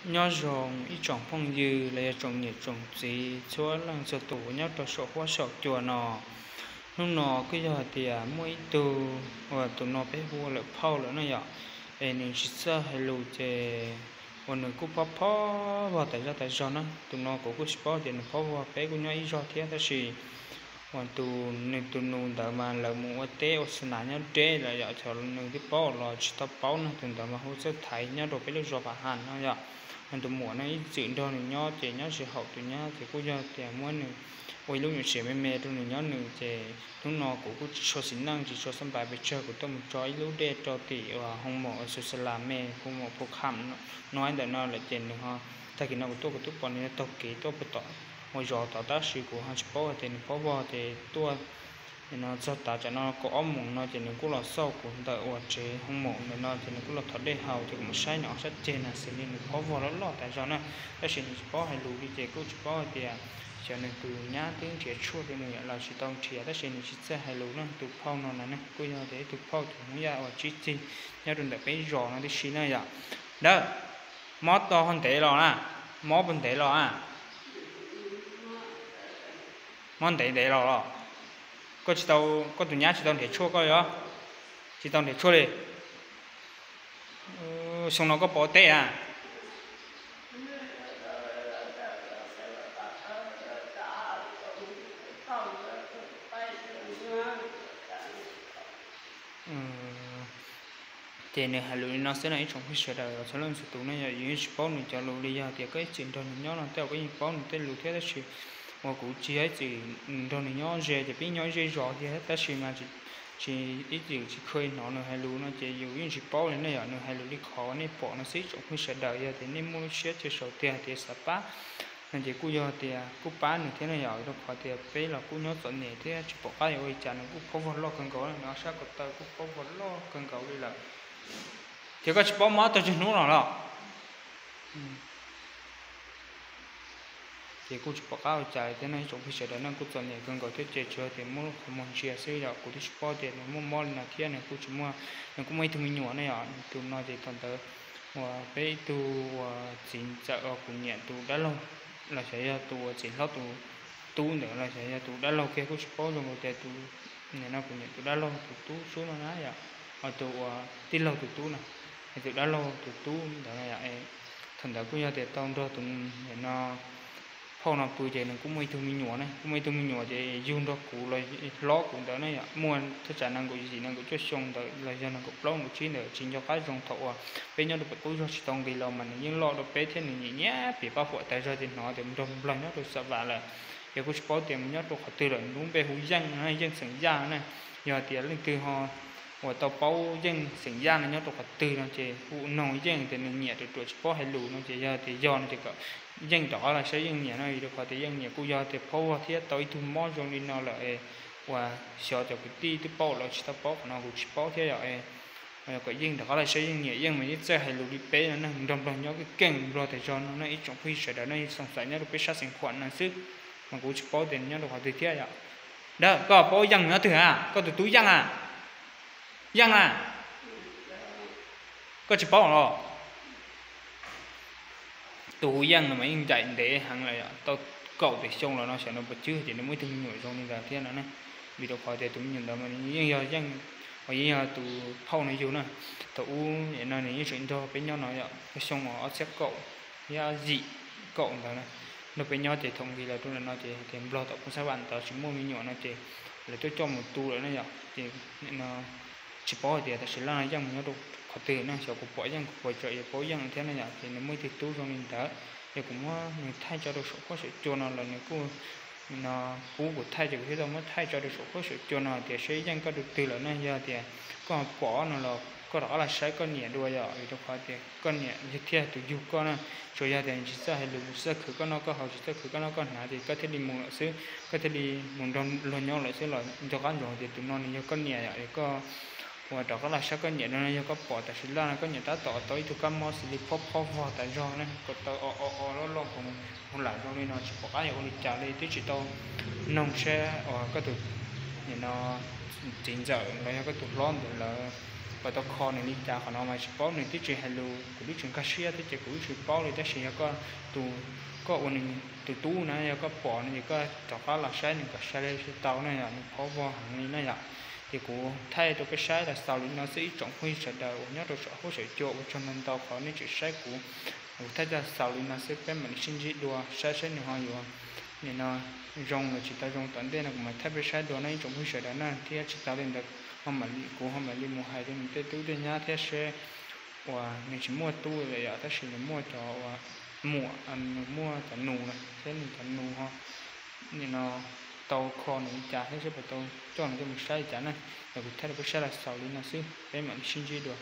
Nyob zoo ib tsoom phooj ywg los yog tsoom niam tsoom txiv txhua leej txhua tus nyob rau saum huab saum cua no. Hnub no kuj yog hais tias muaj ib tug uas tus no peb hu ua lawm phauj lawm na yom, es nws tsis txawj hais lus ces uas nws kuj phob phob vog tas zog tas zog na. Tus no kuv kuj tsis paub tias nws phob vog, peb kuj nyob ib zog thiab tab sis uas tus nws tus nus ntawd mas lawv mus ua teb ua xab nas nyob deb lawm yom, thaum nws twb paub los tsis tau paub no. Tus ntawd mas hu Txawj Thaiv nyob rau peb lub zos Pha Has no yom. Tus muam no ib txwm nrog nws nyob ces nyob tsis haum tus nyab ces kuj yog tias muab nws ua ib lub nyuam tsiaj me me rau nws nyob nws ces hnub no kuv kuj tsis tshua xis neej tsis tshua xab npais pes tsawg, kuv tuaj mus tso ib lub dej rau tim uas hoo maum uas Xus Xas Las me, hoo maum Phu Kham no ntawm no lawm ces nws ho, tag kis no kuv tuaj kuv twb pom nws taug kev tuaj puag tom ua zos tod tab sis kuv ho tsis paub hais tias nws phob vog ces tuaj no txog tav tsam no kaum ob moos no ces nws kuj los xauj kuv ntawm uas tsev hoo maum ntawm no ces nws kuj los thov dej haus ces kuv mus saib nws ob sab ceg na xws li nws phob vog loj loj tas zog na. Tab sis nws tsis paub hais lus li ces kuj tsis paub hais tias xyov nws tus nyab twb nrhiav tshuaj rau nws los tsis tau nrhiav tab sis nws tsis txawj hais lus na. Tus phauj no na ne kuj yog tias ib tug phauj tus Hmoob Yaj uas tsib txig nyob rau ntawm peb zos no tib si na yom. Dawb, mob tau ho ntev los na, mob puas ntev los a? Mob ntev ntev los los? Koj tsis tau, koj tus nyab tsis tau nrhiav tshuaj koj los? Tsis tau nrhiav tshuaj li. Xyoo no koj puas ua teb a? Ces nws hais lus li no xwb no ib tsoom phooj ywg sawv daws txhua leej txhua tus ne yom. Yus yeej tsis paub nws cov lus li, yog tias koj ib txwm nrog nws nyob no tej zaum koj yeej paub nws tej lus thiab tab sis uas kuv tsis yog ib txwm nrog nws nyob ze ces peb nyob ib zej zos thiab tab sis mas tsis, ib txwm tsis kheev hnov nws hais lus no ces yus yeej tsis paub li ne yom. Nws hais lus li qhov uas nej pom no xwb tsoom phooj ywg sawv daws, yog tias nej muaj lub siab cia sau tiag hais tias xav pab no ces kuj yog tias kuj pab nws thiab ne yom. Rau qhov tias peb los kuj nyob txom nyem thiab tsis pom qab yuav ua li cas, nws kuj phob vog loj kawg nkaus, nws ob sab ko taw kuj phob vog loj kawg nkaus li lawm. Ces koj tsis paub mob tau tsawg hnub no los? Ces kuj tsis pom qab ua cas li thiab no ib tsoom phooj ywg sawv daws, nws kuj txom nyem kawg nkaus thiab ces tsuas tias muab lub qhov muag ntsia xwb yom. Kuv twb tsis paub tias nws muaj mob li no thiab nws kuj tsis muaj, nws kuj muaj ib tug me nyuam ne yom. Tus no ces thaum ntawd uas peb ib tug uas txiv ntxawm uas kuv niam tus dab laug los xyov yog tus uas txiv hlob tus tub ntawd los xyov yog tus dab laug kiag kuj tsis paub zoo nkaus tias tus, nim no kuv niam tus dab laug tus tub xwb no na yom, ho tus uas tij laug tus tub na, es tus dab laug tus tub ntawd no yom. Thaum ntawd kuj yog tias tau nrog tus, nim no phauj no pw ces nws kuj muaj ib tug me nyuam na, kuj muaj ib tug me nyuam ces yug nrog kuv los hlob kuv ntawd na yom, muaj thaj tsam nees nkaum yim nees nkaum cuaj xyoo ntawd los yog nees nkaum plaub nees nkaum tsib ntawd, tsis nco qab zoo. Thaum uas peb nyob rau pem qub zog tsis tau nqis los mas nws yeej loj dua peb thiab nws nyiam nyiam piav paj huam tas zog ces hnov tias nrog nplog nyob rau Xam Vam lawm. Ces kuj tsis paub tias mus nyob rau qhov twg lawm, lub npe hu Yeej na, Yeej xeem Yaj na. Yog tias leej twg ho uas tau paub Yeej xeem Yaj no nyob rau qhov twg no ces hu noog Yeej tias nws nyiam ruam ruam tsis paub hais lus no ces yog tias yog no ces kom Yeej rov qab los saib Yeej niam no, vim rau qhov tias Yeej niam kuj yog tias phob vog thiab tau ib tug mob zoo li no lawm es uas xyov cov kwv tij twb paub los tsis tau paub, qhov no kuv tsis paub thiab yom. Kom Yeej rov qab los saib Yeej niam, Yeej mas yeej txawj hais lus li peb no ne, nrog nplog nyob keej keej nplog tas zog no ne ib tsoom phooj ywg sawv daws, no yeej xoom xaiv nyob rau peb sab Xeev Khuam no xwb, mas kuv tsis paub tias nyob rau qhov twg thiab yom. Dawb, koj paub Yeej nyob twg a? Koj tus tub Yeej a? Yeej a? Koj tsis paub los? Tus hu Yeej no mas yeej ncaim ntev heev lawm yom, tau kaum tawm xyoo los no xyov nws puas cwb ces nws muaj ib tug me nyuam zoo li ntawd thiab no ne. Vim rau qhov tias tus me nyuam ntawd mas yeej yog Yeej, uas yeej yog tus phauj no yug na. Thaum ub no nws yeej tseem nrog peb nyob no yom, xyoo ob txhiab kaum, yim kaum ntawd na, nrog peb nyob ces thaum nqis los rau ntawm no ces tias nplog tom Phoos Xab Vam ntawd tsis muaj me nyuam no ces lawv tuaj coj mus tu lawm na yom. Ces tsis paub hais tias tam sim no Yeej mus nyob rau qhov twg na, xyov kuv pom Yeej kuv puas tsawm yuav paub Yeej thiab na yom. Ces nws muaj ib tug tub zoo li ntawd, ces kuv muab nws thaij tso rau saum huab saum cua no los nws kuj no pub kuv thaij ces kuv thiaj tau muab thaij tso rau saum huab saum cua no tias saib Yeej koj rau twg lawm na, yog tias koj pom no los koj rov qab los saib koj niam dua yom, vim rau qhov tias koj niam thiaj tus yug koj na. Tsuas yog tias tsis txawj hais lus, tsis txawj khwv koj noj koj haus, tsis txawj khwv koj noj koj hnav ces koj thiaj li mus lawm xwb, koj thiaj li mus nrog luag nyob lawm xwb los nco qab ntsoov tias tus no nws yog koj niam yom, es koj uas rov qab los saib koj niam no yog koj pom tam sim laj no koj niam tab tom tau ib tug kab mob xws li phob phob vog tas zog na, kom tau o o o loj loj hauv lam zoo li no tsis pom qab yuav ua li cas li, twb tsis tau noog saib uas koj tus, nim no txiv ntxawm los yog koj tus hlob ntawd lawv puas tau kho nws li cas, qhov no mas tsis paub, nws twb tsis hais lus, kuv twb tsis nkag siab thiab ces kuv twb tsis paub li. Tab sis yog koj tus, koj ua nws tus tub na, yog koj pom no ces koj rov qab los saib nws kom sai li tau na yom, nws phob vog heev li na yom. Ces kuv thaij rau peb saib los xaus li no xwb ib tsoom phooj ywg sawv daws uas nyob rau saum huab saum cua, ua tsaug ntau ntau qhov nej tseem saib kuv. Kuv thaij tag xaus li no xwb, peb mam li sib ntsib dua saib saib nws ho yuav nim no zoo los tsis tau zoo tom ntej no kuv mam thaij peb saib dua no ib tsoom phooj ywg sawv daws na. Thiab tsis tas li ntawd ho mam li, kuv ho mam li mus hais rau nws tej tub tej nyab thiab seb uas nws tsis muaj tub lawm yom, tab sis nws muaj cov uas muam, nws muaj cov nus na, thiab nws cov nus ho nim no tau kho nws li cas thiab seb puas tau coj nws coj mus saib li cas na. Yog kuv thaij rau peb saib los xaus li no xwb, peb mam li sib ntsib dua.